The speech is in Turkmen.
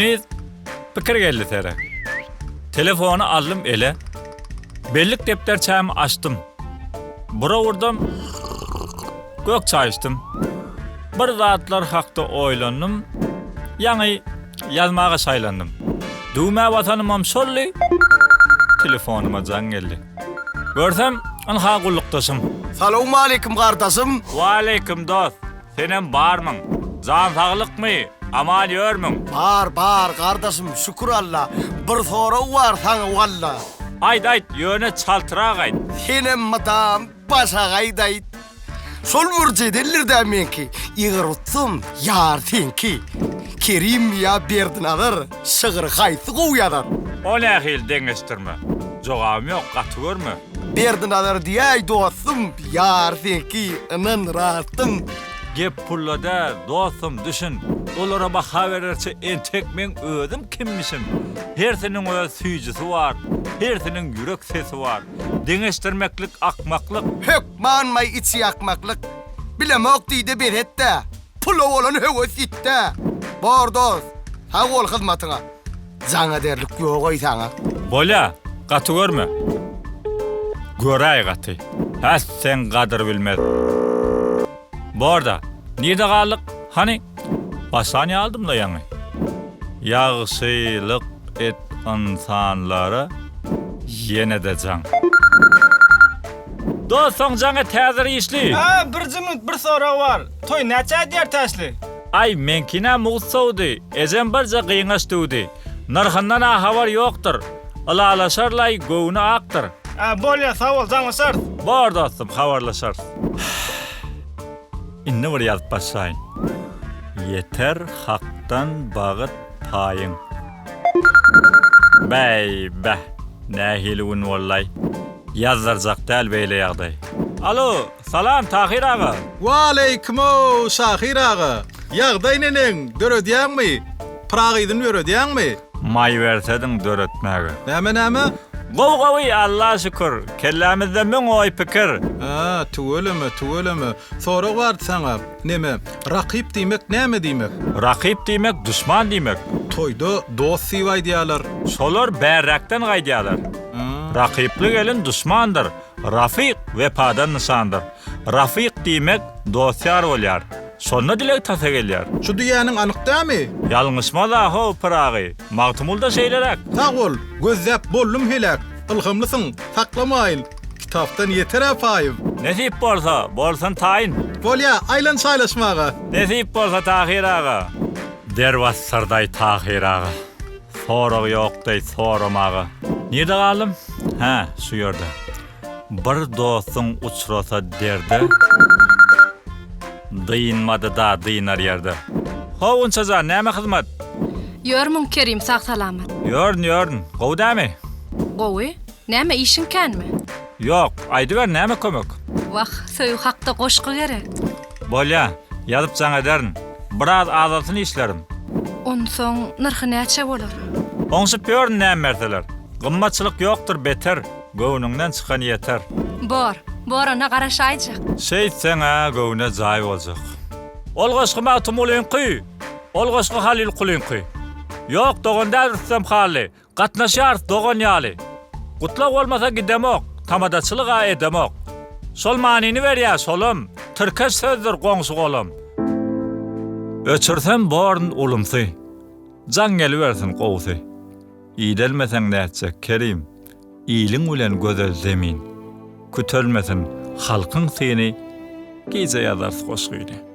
Heniz pikir geldi sere. Telefony aldym ele. Bellik depderçämi açdym. Bir owurdam gök çaý içdim. Bir zatlar hakda oýlandym. Ýaňy ýazmaga şaýlandym. Düwmä basanymam şoldy, telefonyma jaň geldi. Görsem, ynha gullukdaşym. Salowmaleýkim gardaşym. Waleýkim dost. Senem barmyň? Jan saglykmy? Aman ýörmüň? Bar, bar, gardaşym, şükür Alla. Bir sorag bar saňa walla. Aýt, aýt, ýöne çaltrak aýt. Senem mydam başagaýdaýt. Şol bir jedeldir-dä meňki, Eger utsam, ýar seňki. Kerimmi ýa Berdinazar, şygyry haýsy gowy ýazar? O nähili deňeşdirme? Jogabym ýok, gaty görme. Berdinazar diýäý dostum, ýar seňki, ynan rastym. Gep pulda däl, dostum, düşün. Olara baha bererçe entek meň özüm kimmişim. Hersiniň öz süýjüsi bar, hersiniň ýürek sesi bar. Deňeşdirmeklik akmaklyk. Hökman maý içi ýakmaklyk. Bilemok diýde bes et-dä. Pula bolan höwes ýitdä. Bor dost, sag bol hyzmatyňa. Jaň ederlik ýogaý saňa. Bolýa, gaty görme. Göräý gaty. Häs sen gadyr bilmez. Borda, nirde galdyk, hany? Başlan ýalydym-da ýaňy. Ýagşylyk et ynsanlara ýene-de jaň. Dost soň jaň et häzir işli. Hä, birji minut bir sorag bar. Toý näçä edýär Täşli? Aý, meňkinä mugt sowdy, ejem birje gyňaç düwdi. Nyrhyndan-a habar ýokdur. Ylalaşarlaý, göwni akdyr. Hä, bolýa, sag bol, jaňlaşarys. Bor dostum, habarlaşarys. Indi bir ýazyp başlaýyn. Ýeter Hakdan bagyt paýyň. Bäý, bäh, nähili gün bollaý. Ýazdyrjak däl beýle ýagdaý. Alo, salam Tahyr aga. Waleýkimow şahyr aga. Ýagdaý neneň, döredýäňmi? Pyragy yzyny ýöredýäňmi? Maý bersediň döretmäge. Näme näme? Gowy gowy Alla şükür. Kellämizde müň oý pikir. Hä, tüweleme, tüweleme. Sorag bardy saňa. Neme, rakyp diýmek näme diýmek? Rakyp diýmek duşman diýmek. Toýda dost diýip aýdýalar. Şolar bärräkden gaýdýalar. Rakyply gelin duşmandyr. Rafyk wepadan nyşandyr. Rafyk diýmek dost-ýar bolýar. Şonda dileg tasa gelýär. Şu diýýäniň anyk dämi? Ýalňyşmaz-a how, Pyragy. Magtymgul-da şeýleräk. Sag bol, gözläp boldum heläk. Ylhamlysyň, saklamaýyn. Kitapdan ýeter-ä paýym. Nesip bolsa, bolsun taýyn. Bolýa, aýlan çaýlaşmaga. Nesip bolsa, Tahyr aga. Der basdyrdaý, Tahyr aga. Sorag ýokdaý soramaga. Nirde galdym? Hä, şu ýerde. Bir dostuň uçrasa derde, Dynmady-da dynar ýerde. How, Gunça jan, näme hyzmat? Ýörmüň Kerim sag-salamat? Ýörün, ýörün. Gowy dämi? Gowy. Näme, işiň känmi? Ýok, aýdyber näme kömek? Wah, söýgi hakda goşgy gerek. Bolýa, ýazyp jaň ederin. Biraz azalsyn işlerim. Onsoň nyrhy näçe bolar? Oňşup ýörün näme berseler. Gymmatçylyk ýokdur beter, göwnüňden çykan ýeter. Bor, bor onda garaşaýjak. Şeýtseň-ä göwne jaý boljak. Ol goşgy Magtymgulyňky, ol goşgy Halyl Kulyňky. Ýok, dogan däl Rüstem Hally, Gatnaşýarys dogan ýaly. Gutlag bolmasa gidemok, tamadaçylyg-a edemok. Şol manyny berýär şolam, tirkeş sözdür goňşy-golam. Öçürsem borun ulumsy, jaň gelibersin gowusy. Idelmeseň nätjek, Kerim, iliň bilen gözel zemin. Kütelmesin halkyň syny, gije ýazarys goşgyny.